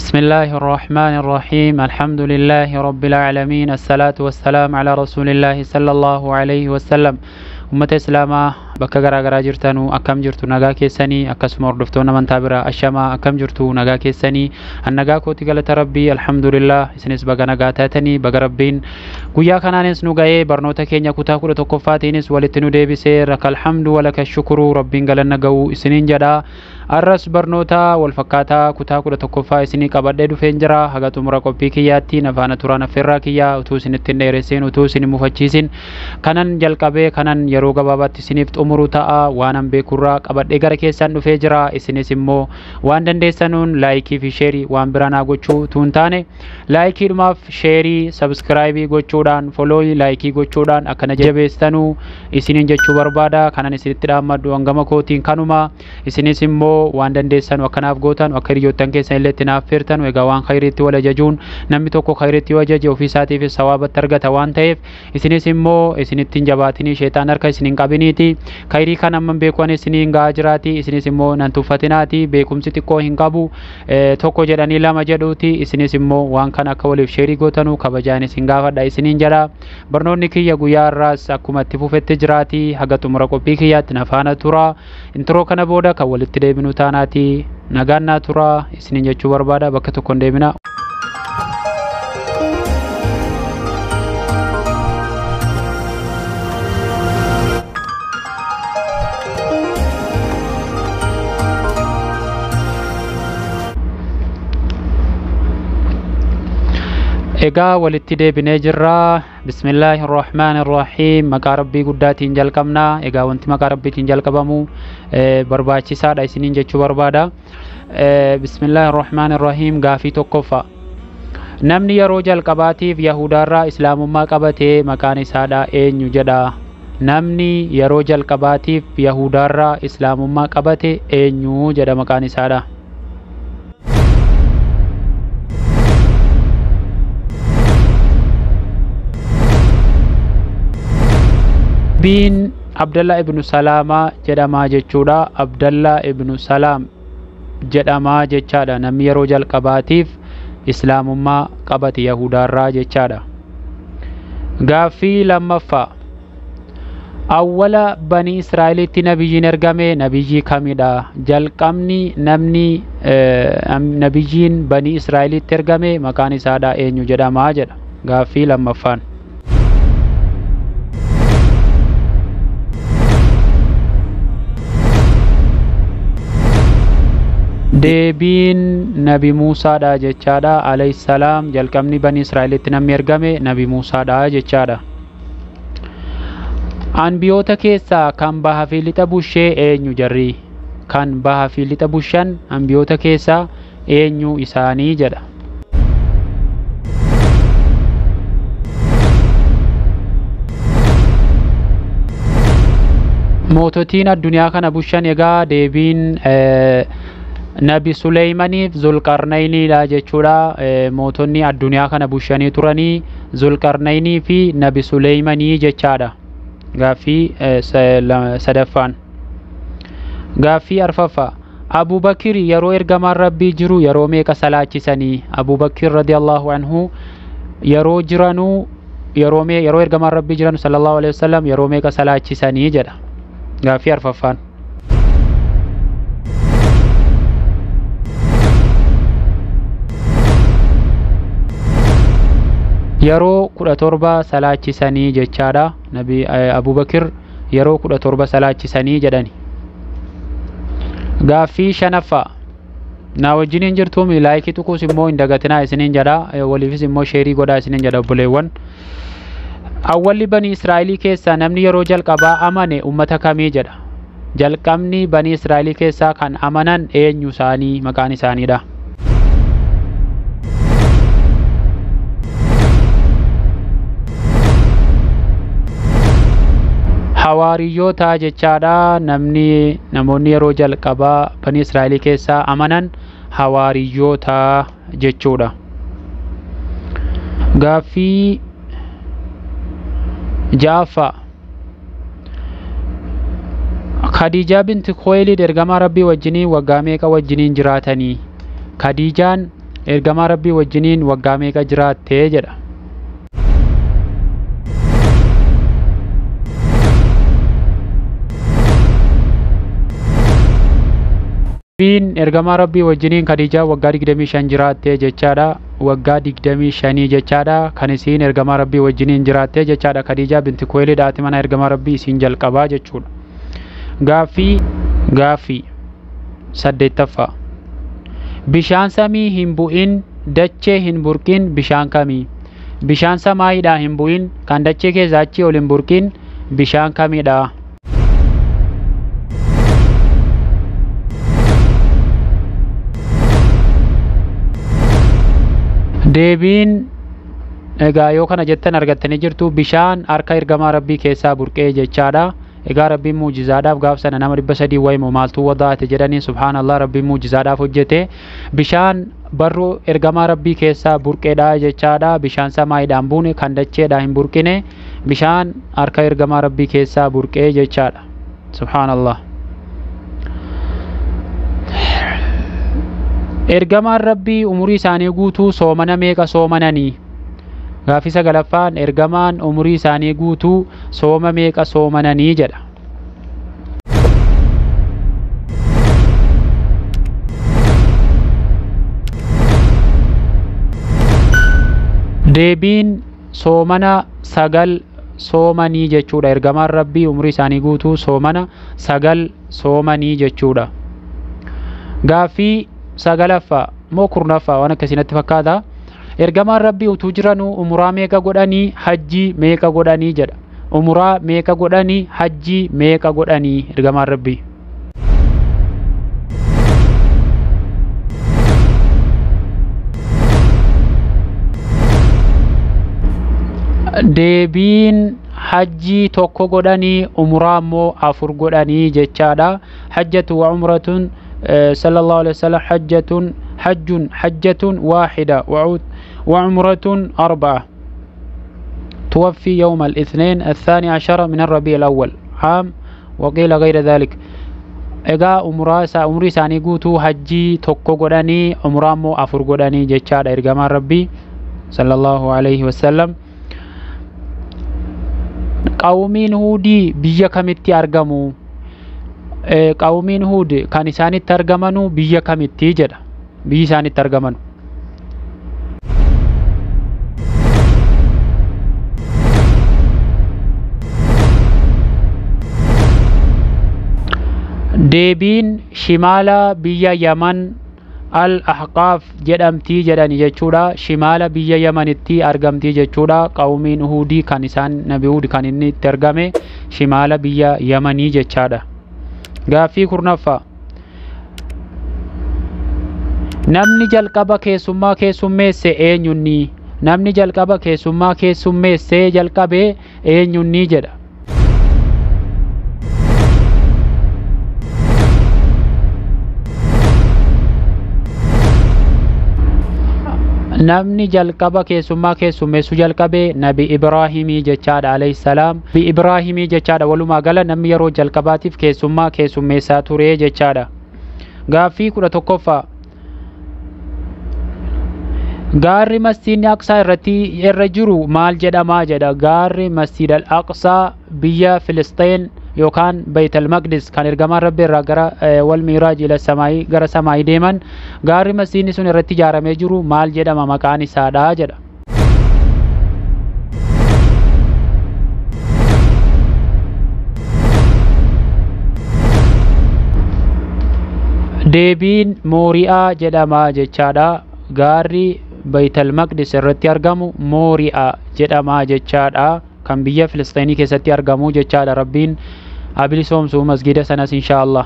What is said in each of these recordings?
بسم الله الرحمن الرحيم. الحمد لله رب العالمين، الصلاة والسلام على رسول الله صلى الله عليه وسلم. Ummata Islaamaa bakka garaa garaa jirtanu, akkam jirtu? Nagaa keessanii? Akkasuma hordoftoonni amantaa biraa, ashamaa, akkam jirtu? Nagaa keessanii? An nagaa kooti, galata Rabbii, alhamdulillah. Isinis baga nagaa taatanii, baga Rabbiin guyyaa kanaanis nu ga'ee, barnoota keenya kutaa 11ffaatiinis walitti nu deebisee. Laka alhamdu walaka shukuru, Rabbiin galanna ga'uu isiniin jedha. Arras barnoota walfakkaataa kutaa 11ffaa isinii qabadhee dhufeen jira. Haga xumura qophii kiyyaatti nafaana turaan affeerraa kiyyaa. Utuu isinitti hin dheeressin, utuu isin hin mufachiisin, kanan jalqabee kanan yeroo gabaabaatti isiniif xumuru ta'a. Waanan beekurraa qabadhee gara keessan dhufee jira. Isinis immoo waan dandeessanuun like fi share, waan biraa naa gochuu utuu hin taane, likeiidhumaaf share, subscribe gochuudhaan, follow, like gochuudhaan akkana jabeessanuu isiniin jechuu barbaada. Kanan isinitti dhaammadhu hangama kootiin kanuma. Isinis immoo waan dandeessanu akkanaaf gootan, akka hiriyoottan keessan illee itti naaf feertanu. Egaa waan khayriitti wal ajajuun, namni tokko khayriitti yoo ajaje ofii isaatiifis sawaabatti argata waan ta'eef, isinis immoo isinitti hin jabaatinii, sheexaan harka isin hin qabiniiti. Khayrii kan amman beekuan isiniin ga'aa jiraati. Isinis immoo nan tuffatinaati. Beekumsi xiqqoo hin qabu, tokko jedhanii lama jedhuuti. Isinis immoo waan kana akka waliif share gootanu kabajaan isin gaafadha isiniin jedha. Barnoonni kiyya guyyaa irraas akkuma itti fufetti jiraati. Haga xumura qophii kiyyaatti na faana tura. Intro kana booda kan walitti deebinu taanaati, nagaan naa tura isiniin jechuu barbaada. Bakka tokko hin deebina. Egaa walitti deebinee jirra. Bismillaahi irrahmaani irrahiim. Maqaa Rabbii guddaatiin jalqabna. Egaa wanti maqaa Rabbiitiin jalqabamu barbaachisaadha isiniin jechuu barbaada. Bismillaahi irrahmaani irrahiim. Gaafii tokkoffaa. Namni yeroo jalqabaatiif Yahudaarraa Islaamummaa qabatee maqaan isaadha eenyu jedha? Namni yeroo jalqabaatiif Yahudaarraa Islaamummaa qabate eenyu jedha maqaan isaadha? Biin Abdallah ibnu Salaamaa jedhamaa jechuudha. Abdallah ibnu Salaam jedhamaa jechaadha. Namni yeroo jalqabaatiif Islaamummaa qabate Yahudaarraa jechaadha. Gaaffii lammaffaa. Awwala Bani Israa'elitti nabiyyiin ergame nabiyyii kamidha? Jalqabni namni nabiyyiin Bani Israa'elitti ergame maqaan isaadha eenyu jedhamaa jedha. Gaaffii lammaffaan. Deebiin Nabi Muusaadha jechaadha. Alayhi salaam. Jalqabni Bani Israa'elitti namni ergame Nabi Muusaadha jechaadha. Anbiyoota keessaa kan baha fi lixa bushee eenyu jarri? Kan baha fi lixa bushan anbiyoota keessaa eenyu isaanii jedha? Moototiin addunyaa kana bushan, egaa deebiin Nabi Suleeymaniif Zulqarnayniidha jechuudha. Mootonni addunyaa kana bushanii turanii Zulqarnaynii fi Nabi Suleeymanii jechaadha. Gaaffii sadaffaan. Gaaffii arfaffaa. Abubakir yeroo ergamaan Rabbii jiru yeroo meeqa salaachisanii? Abubakir radiyallahu anhu yeroo jiranuu, yeroo ergamaan Rabbii jiran sallallahu alaihi wasallam yeroo meeqa salaachisanii jedha. Gaaffii arfaffaan. Yeroo 17 salaachisanii jechaadha. Nabi Abubakir yeroo 17 salaachisanii jedhani. Gaaffii shanaffaa. Na wajjiniin jirtuumi? Like tuquus immoo hin dagatinaa isiniin jedha. Waliifis immoo share godhaa isiniin jedha, obboleewwan. Awwalli Bani Israa'elii keessaa namni yeroo jalqabaa amane ummata kamii jedha? Jalqabni Bani Israa'elii keessaa kan amanan eenyu isaanii maqaan isaaniidha? Hawaariyyoota jechaadha. Namoonni yeroo jalqabaa Bani Israa'elii keessaa amanan hawaariyyoota jechuudha. Gaaffii ja'affaa. Khadiijaa binti Khuwaylid ergamaa Rabbii wajjiniin waggaa meeqa wajjiniin jiraatanii? Khadiijaan Ergamaa Rabbii wajjiniin waggaa meeqa jiraatte jedha. Deebiin ergamaa Rabbii wajjiniin Khadiijaa waggaa 25 jiraatte jechaadha. Waggaa 25 jechaadha. Kan isiin ergamaa Rabbii wajjiniin jiraatte jechaadha. Khadiijaa binti Kuweelid haati mana ergamaa Rabbii isiin jalqabaa jechuudha. Gaaffii 8ffaa. Bishaan samii hin bu'in dachee hin burqin bishaan kamii? Bishaan samaayiidhaa hin bu'in kan dachee keessaa achii ol hin burqin bishaan kamidha? Deebiin egaa yoo kana jettan argattanii jirtu bishaan harka ergamaa Rabbii keessaa burqee jechaadha. Egaa Rabbiin muujizaadhaaf gaaf sana nama 300 wayimoo maaltu wadaate jedhanii subhaanallah Rabbiin muujizaadhaaf hojjete. Bishaan barruu ergamaa Rabbii keessaa burqeedha jechaadha. Bishaan samaayiidhaan buune kan dacheedhaa hin burqine bishaan harka ergamaa Rabbii keessaa burqee jechaadha. Subhaanallah. Ergamaan Rabbii umurii isaanii guutuu soomana meeqa soomananii? Gaaffii 9ffaan ergamaan umurii isaanii guutuu sooma meeqa soomananii jedha. Deebiin soomana 9 soomanii jechuudha. Ergamaan Rabbii umurii isaanii guutuu soomana 9 soomanii jechuudha. Gaaffii 9ffaa moo 10ffaa waan akkasii natti fakkaata. Ergamaan Rabbii utuu jiranuu umuraa meeqa godhanii hajjii meeqa godhanii jedha. Umuraa meeqa godhanii hajjii meeqa godhanii ergamaan Rabbii? Deebiin hajjii 1 godhanii umuraa immoo 4 godhanii jechaadha. Hajjatu wa umratun sallallahu alaihi wasallam hajjatun hajjun hajjatun waahida wa umratun 4 توفي يوم الاثنين 12 من الربيع الأول عام وقيل غير ذلك. Egaa umurii isaanii guutuu hajjii 1 godhanii umuraa immoo 4 godhanii jechaadha ergamaan Rabbii sallallahu alaihi wasallam. Qawmiin Huudii biyya kamitti argamu? Qawmiin Huud kan isaanitti argamanu biyya kamitti jedha. Biyyi isaanitti argamanu. Deebiin shimaala biyya Yaman Al-Ahqaaf jedhamtii jedhani jechuudha. Shimaala biyya Yamanitti argamtii jechuudha. Qawmiin Huudii kan isaan Nabi Huud kan inni itti argame shimaala biyya Yamanii jechaadha. Gaaffii 10ffaa. Namni jalqaba keessummaa keessummeesse eenyunni? Namni jalqaba keessummaa keessummeessee jalqabe eenyunni jedha. Namni jalqaba keessummaa keessummeessuu jalqabe Nabi Ibraahimii jechaadha alayhi salaam. Nabi Ibraahimii jechaadha. Walumaa gala namni yeroo jalqabaatiif keessummaa keessummeessaa ture jechaadha. Gaaffii 11ffaa. Gaarri masjiidni Aqsaa irratti irra jiru maal jedhamaa jedha. Gaarri Masjid al-Aqsaa biyya Filisxeen yookaan Bayt al-Maqdis kan ergamaan Rabbi irraa gara wal miiraaj ila samaayii gara samaayii deeman gaarri masjiidni sun irratti ijaaramee jiru maal jedhama maqaan isaadha jedha. Deebiin Moori'aa jedhama jechaadha. Gaarri Bayt al-Maqdis irratti argamu Moori'aa jedhama jechaadha. Kan biyya Filisxeenii keessatti argamu jechaadha. Rabbiin abilisoomsuu masgida sanas inshaallah.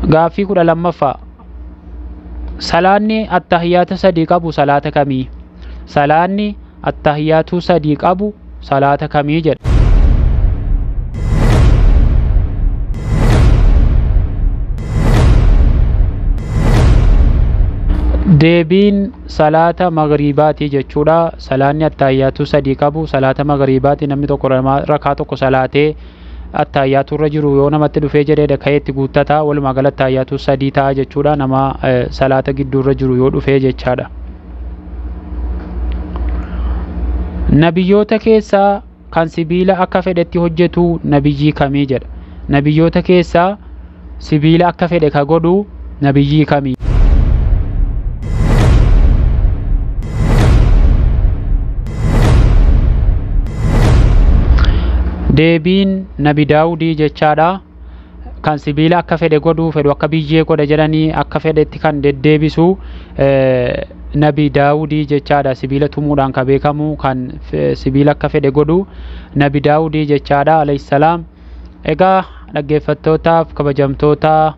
Gaaffii 12ffaa. Salaanni attahiyyaata 3 qabu salaata kamii? Salaanni attahiyyaatu 3 qabu salaata kamii jedha. Deebiin salaata magriibaati jechuudha. Salaanni attahiyyaatu 3 qabu salaata magriibaati. Namni tokko rakaa tokko salaatee Attaayyaatu irra jiru yoo namatti dhufee jedhee ka'eetti guuttata. Walumaa galatti attaayyaatu 3 ta'a jechuudha, nama salaata gidduu irra jiru yoo dhufee jechaadha. Nabiyyoota keessaa kan sibiila akka fedhetti hojjetu nabiyyii kamii jedha. Nabiyyoota keessaa sibiila akka fedhe ka godhu nabiyyii kamii? Deebiin Nabi Daawudii jechaadha. Kan sibiila akka fedhe godhu, fedhu akka biyyee godha jedhanii, akka fedhetti kan deddeebisu Nabi Daawudii jechaadha. Sibiila tumuudhaan kan beekamu, kan sibiila akka fedhe godhu Nabi Daawudii jechaadha alayhissalaam. Egaa dhaggeeffattootaaf kabajamtoota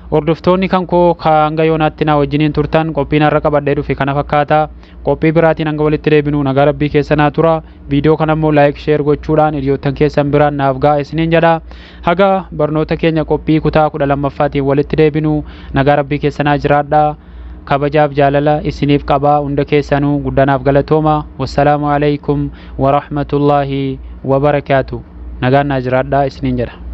hordoftoonni kan koo hanga yoonaatti na wajjiniin turtan, qophiin har'a qabadhee dhufe kana fakkaata. Qophii biraatiin hanga walitti deebinu nagaa rabbii keessa naa tura. Viidiyoo kana immoo like, share gochuudhaan hiriyoottan keessan biraan naaf ga'a isiniin jedha. Haga barnoota keenya qophii kutaa 12ffaatiin walitti deebinu nagaa rabbii keessa naa jiraadha. Kabajaaf jaalala isiniif qabaa, hunda keessanuu guddanaaf galatooma. Wassalaamu alaikum warahmatullaahi wabarakaatu. Nagaan naa jiraadha isiniin jedha.